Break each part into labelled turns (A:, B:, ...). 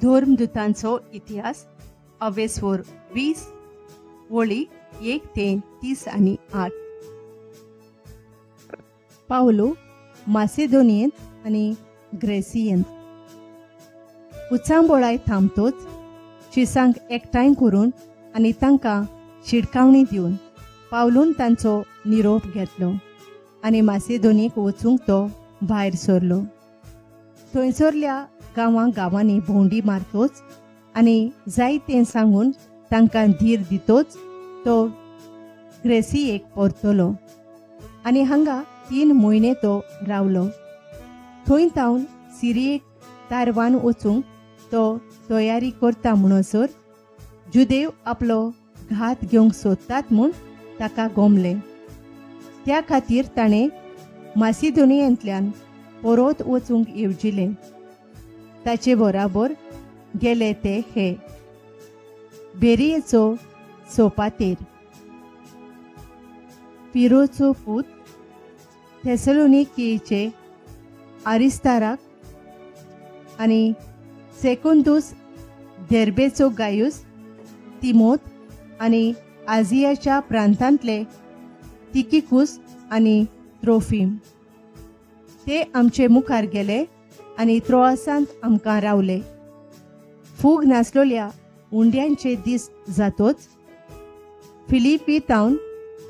A: धर्मदूतांचो इतिहास अवेस्वर 20 वळी 1 ते 30 आनी 8. पावलो मासेदोनियेंत आनी ग्रेसियेंत उचांबोळाय थांबतोच शिसांक एकठांय करून आनी तांकां शिडकावणी दिवन पावलून तांचो निरोप घेतलो आनी मासेदोनीक वचूंक तो भायर सरलो. थंयसरल्या गांवां गांवांनी भोंवडी मारतोच आनी जाय तें सांगून तांकां धीर दितोच तो ग्रेसियेक परतलो आनी हांगा 3 म्हयने तो रावलो. थंय तावन सिरियेक तारवान वचूंक तो तयारी करता म्हणसर जुदेव आपलो घात घेवंक सोदतात म्हूण ताका गोमलें. त्या खातीर ताणें मासिदोनियेंतल्यान परत वचूंक येवजिलें. ताचे बराबर गेले ते हे बेरियेचो सोपातेर, पिरोचो पूत थेसलोनिकेचे आरिस्ताराक आनी सेकुंदूस देर्बेचो गायूस, तिमोत आनी आजियाच्या प्रांतांतले तिकिकूस आनी त्रोफीम. ते आमचे मुखार गेले आनी त्रोआसांत आमकां रावले. फूग नासलोल्या उंड्यांचे दीस जातोच फिलिपी तावन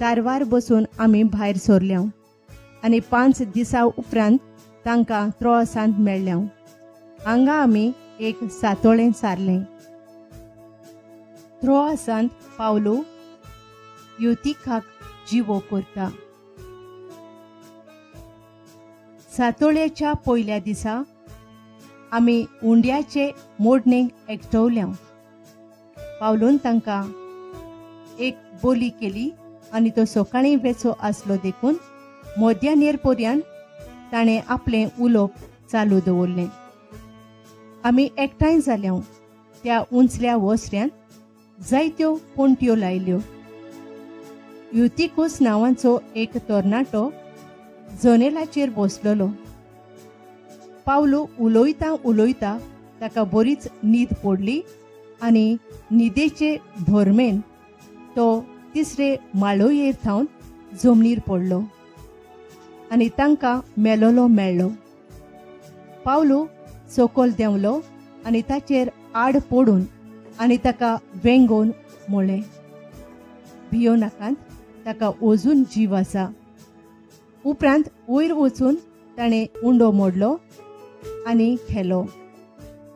A: तारवार बसून आमी भायर सरल्या आनी 5 दिसां उपरांत तांकां त्रोआसांत मेळ्ळ्या. हांगा आमी एक सातोळें सारलें. त्रोआसांत पावलो युतिकाक जिवो करता. सातोळ्याच्या पयल्या दिसा आमी उंड्याचे मोडणेक एकटवल्या. पावलून तांकां एक बोली केली आनी तो सकाळीं वेचो आसलो देखून मध्यानेर पर्यंत ताणें आपलें उलोवप चालू दवरलें. आमी एकठांय जाल्या त्या उंचल्या वसऱ्यांत जायत्यो पणट्यो लायल्यो. युतिकूस नांवाचो एक तरणाटो जनेलाचेर बसलेलो. पावलो उलयता उलयता ताका बरीच न्हीद पडली आनी न्हिदेचे भरमेन तो तिसरे माळयेर थावन जमनीर पडलो आनी तांकां मेलोलो मेळ्ळो. पावलो सकयल देंवलो आनी ताचेर आड पडून आनी ताका वेंगोवन म्हळें, भियो नाकात, ताका अजून जीव आसा. उपरांत वयर वचून ताणें उंडो मोडलो आनी खेलो.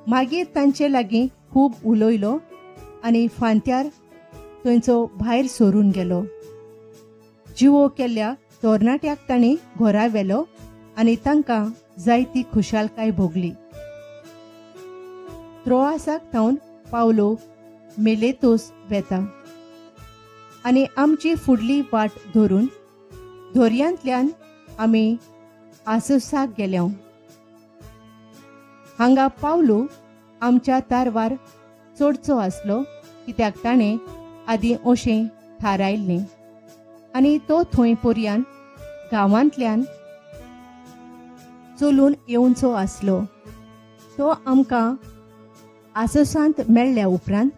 A: मागीर तांचे लागीं खूब उलयलो आनी फांत्यार थंयचो भायर सरून गेलो. जिवो केल्ल्या तरणाट्याक ताणें घरा व्हेलो आनी तांकां जायती खुशालकाय भोगली. त्रोआसाक थावन पावलो मेलेतोस वेता आनी आमची फुडली वाट धरून दर्यांतल्यान आमी आसोसाक गेल्या. हांगा पावलो आमच्या तारवार चडचो आसलो कित्याक ताणें आदीं अशें थारायल्लें आनी तो थंय पर्यान गांवांतल्यान चलून येवचो आसलो. तो आमकां आसोसांत मेळ्ळ्या उपरांत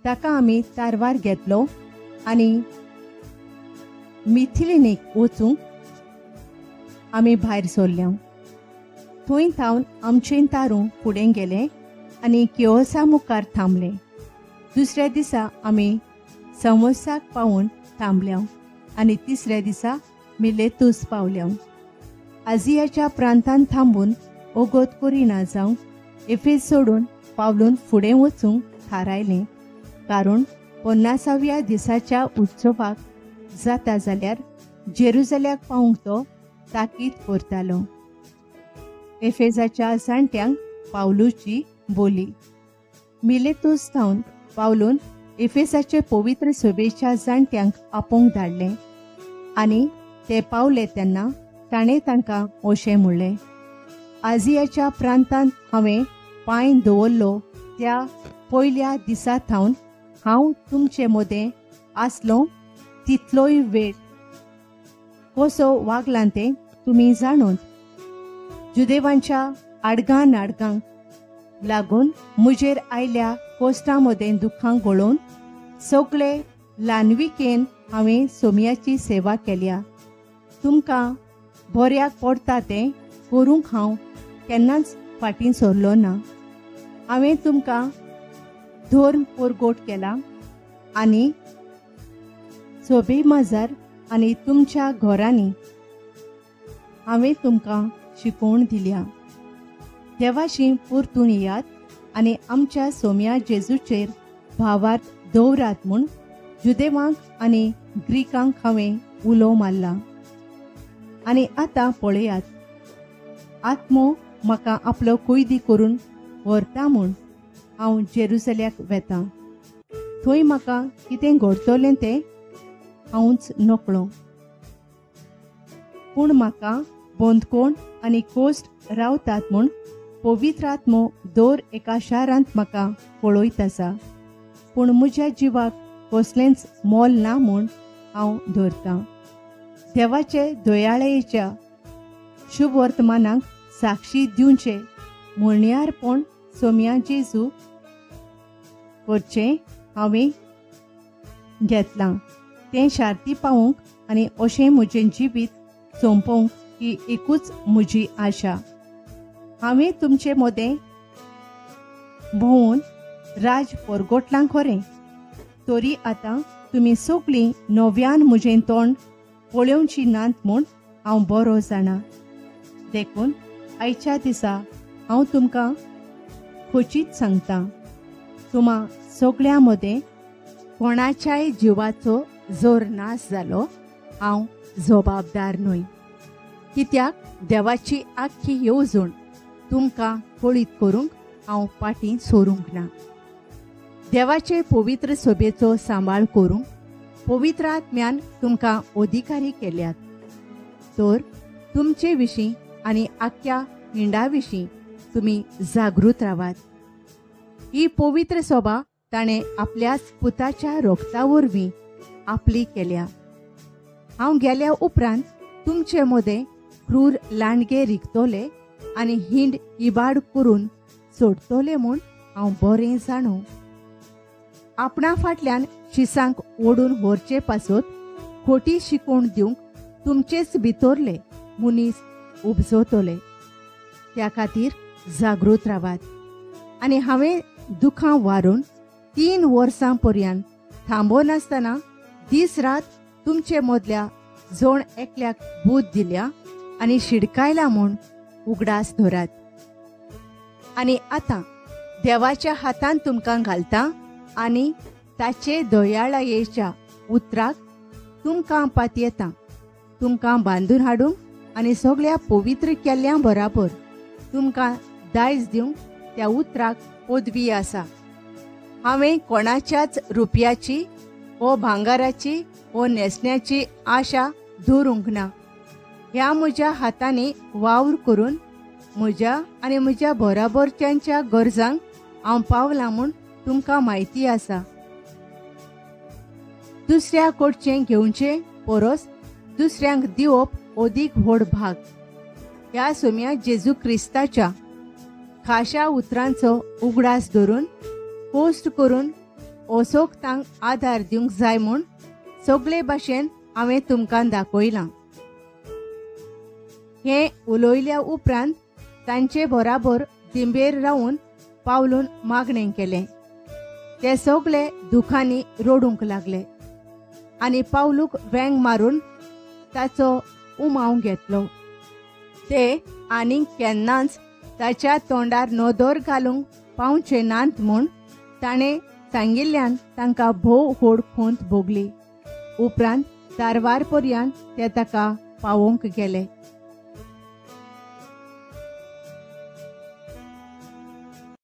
A: ताका आमी तारवार घेतलो आनी मिथिलिनीक वचूंक आमी भायर सरल्या. थंय थावन आमचें तारूं फुडें गेलें आनी किओसा मुखार थांबलें. दुसऱ्या दिसा आमी समोसाक पावून थांबल्या आनी तिसऱ्या दिसा मिलेतूस पावल्या. आजियाच्या प्रांतांत थांबून ओगोत करिना जावंक एफेस सोडून पावलून फुडें वचूंक थारायलें, कारण 50व्या दिसाच्या उत्सवाक जाता जाल्यार जेरुजल्याक पावूंक तो ताकीद करतालो. एफेजाच्या जाणट्यांक पावलूची बोली. मिलेतूस थावन पावलून एफेसाचे पवित्र सभेच्या जाणट्यांक आपोवंक धाडलें आनी ते पावले तेन्ना ताणें तांकां अशें म्हणलें, आजियाच्या प्रांतांत हांवें पांय दवरलो त्या पयल्या दिसा थावन हांव तुमचे मदें आसलो तितलोय वेळ कसो वागलां तें तुमी जाणून. जुदेवांच्या आडगां नाडगांक लागून म्हजेर आयल्या कोश्टां मदें दुखां गळोवन सगळे ल्हानविकेन हांवें सोम्याची सेवा केल्या. तुमकां बऱ्याक पडटा तें करूंक हांव केन्नाच फाटीं सरलो ना. हांवें तुमकां धर्म परगोट केला आनी सोबे माजार आनी तुमच्या घरांनी हांवें तुमकां शिकोवण दिल्या. देवाशी परतून येयात आनी आमच्या सोम्या जेजूचेर भावार्थ दवरात म्हूण जुदेवांक आनी ग्रीकांक हांवें उलो मारला. आनी आतां पळयात, आत्मो म्हाका आपलो कैदी करून व्हरता म्हूण हांव जेरुसल्याक वेतां. थंय म्हाका कितें घडटलें तें हांवच नकळो, पूण म्हाका बंदकोण आनी कोश्ट रावतात म्हूण पवित्र आत्मो दर एका शारांत म्हाका पळयत आसा. पूण म्हज्या जिवाक कसलेंच मोल ना म्हूण हांव धरतां. देवाचे दयाळेच्या शुभ वर्तमानाक साक्षी दिवचें म्हणयारपण सोम्या जेजू करचें हांवें घेतलां तें शार्ती पावूंक आनी अशें म्हजें जिवीत सोंपोवंक ही एकूच म्हजी आशा. हांवें तुमचे मदें भोंवून राज परगोटलां खरें, तरी आतां तुमी सगळीं नव्यान म्हजें तोंड पळोवची नात म्हूण हांव बरो जाणा. देखून आयच्या दिसा हांव तुमकां खोचीत सांगता, तुमा सगळ्यां मदें कोणाच्याय जिवाचो जोर नाश जालो हांव जबाबदार न्हय. कित्याक देवाची आख्खी येवजण तुमकां कळीत करूंक हांव फाटीं सरूंक ना. देवाचे पवित्र सभेचो सांबाळ करूंक पवित्र आत्म्यान तुमकां अधिकारी केल्यात, तर तुमचे विशीं आनी आख्ख्या पिंडा विशीं तुमी जागृत रावात. ही पवित्र सभा ताणें आपल्याच पुताच्या रोगता वरवीं आपली केल्या. हांव गेल्या उपरांत तुमचे मदें क्रूर लांडगे रिगतले आनी हिंड इबाड करून सोडटले म्हूण हांव बरें जाणो. आपणा फाटल्यान शिसांक ओडून व्हरचे पासत खोटी शिकोवण दिवंक तुमचेच भितरले मनीस उपजतले. त्या खातीर जागृत रावात. आनी हांवें दुखां वारून 3 वर्सां पर्यंत थांबनासतना दीस रात तुमचे मदल्या जण एकल्याक बूद दिल्या आनी शिडकायला म्हूण उगडास धरात. आनी आतां देवाच्या हातान तुमकां घालता आनी ताचे दयाळायेच्या उतराक तुमकां पातयेता. तुमकां बांदून हाडूंक आनी सगळ्या पवित्र केल्ल्या बराबर तुमकां दायज दिवंक त्या उतराक पदवी आसा. हांवें कोणाच्याच रुपयाची वो भांगाराची वो न्हेसण्याची आशा धरूंक ना. ह्या म्हज्या हातांनी वावर करून म्हज्या आनी म्हज्या बराबरच्यांच्या गरजांक हांव पावलां म्हूण तुमकां म्हायती आसा. दुसऱ्या कडचें घेवचें परस दुसऱ्यांक दिवप अदीक व्हड भाग. ह्या सोम्या जेजू क्रिस्ताच्या खाशा उतरांचो उगडास धरून पोस्ट करून असोक्तांक आदार दिवंक जाय म्हूण सगळे भाशेन हांवें तुमकां दाखयलां. हें उलयल्या उपरांत तांचे बराबर दिंबेर रावून पावलून मागणें केलें. ते सगळे दुखांनी रडूंक लागले आनी पावलूक वेंग मारून ताचो उमाव घेतलो. ते आनीक केन्नाच ताच्या तोंडार नदर घालूंक पावचे नात म्हूण ताणें सांगिल्ल्यान तांकां भोव व्हड खंत भोगली. उपरांत तारवार पर्यंत ते ताका पावोवंक गेले.